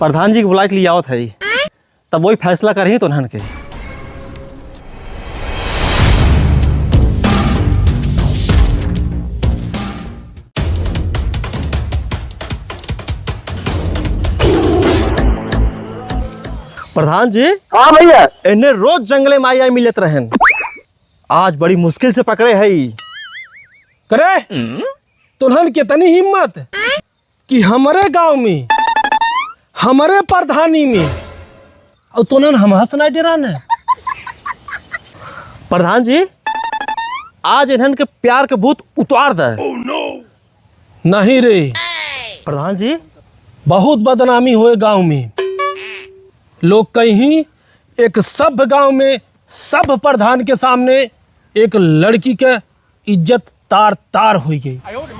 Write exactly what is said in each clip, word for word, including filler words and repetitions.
प्रधान जी के बुलाइ के लियावत है, तब वही फैसला करही तोन्हन के। प्रधान जी। हाँ भैया। इन्हें रोज जंगले में आई आई मिलत रहन, आज बड़ी मुश्किल से पकड़े हई। करे, तोन्हन के तनी हिम्मत कि हमरे गाँव में, हमरे प्रधानी में, अउर तोन्हन हमसे नाहीं डेरान है। प्रधान जी, आज इन्हन के प्यार के भूत उतार दे। नहीं रे। प्रधान जी। बहुत बदनामी होए गाँव में। लोग कहीं एक सभ्य गाँव में सभ्य प्रधान के सामने एक लड़की के इज्जत तार तार होइ गई।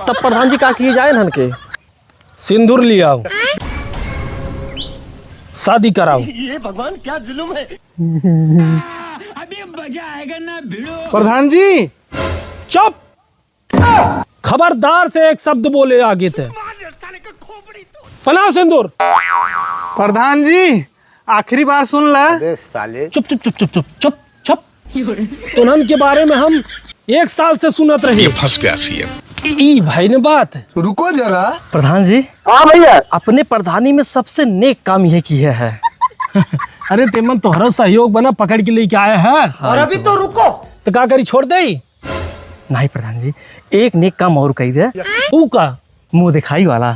तब प्रधान जी का किए जाए इन्हन के? सिंदूर लियाओ, शादी कराओ। ये भगवान क्या जुल्म है। अभी मजा आएगा ना भिड़ो। प्रधान जी। चुप। खबरदार से एक शब्द बोले आगे ते। पहनाओ सिंदूर। प्रधान जी, आखिरी बार सुन ला। अबे साले। चुप, चुप, चुप, चुप, चुप, चुप, चुप। तोन्हन के बारे में हम एक साल से सुनत रहे। ये फंस गया सीएम। ई भाई ने बात। रुको जरा। प्रधान जी। हाँ भैया। अपने प्रधानी में सबसे नेक काम ये किया है। अरे तेमन तोहरो सहयोग बना पकड़ के लेके आया है। और अभी तो रुको। तो का करी, छोड़ दे? नहीं प्रधान जी, एक नेक काम और कही दे। ऊ का? मुँह दिखाई वाला।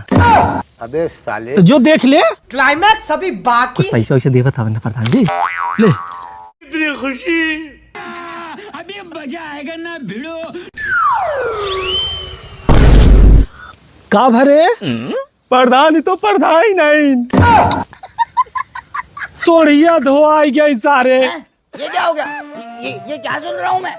अबे साले। तो जो देख ले। क्लाइमैक्स अभी बाकी। कुछ पैसा वैसा देवत हवे ना प्रधान जी। ले। इतनी खुशी। अभी मजा आएगा ना भिड़ो। का भरे? प्रधान ही तो प्रधान ही नहीं। सोढ़िया धोआई गई सारे। ये क्या हो गया? ये, ये क्या सुन रहा हूँ मैं?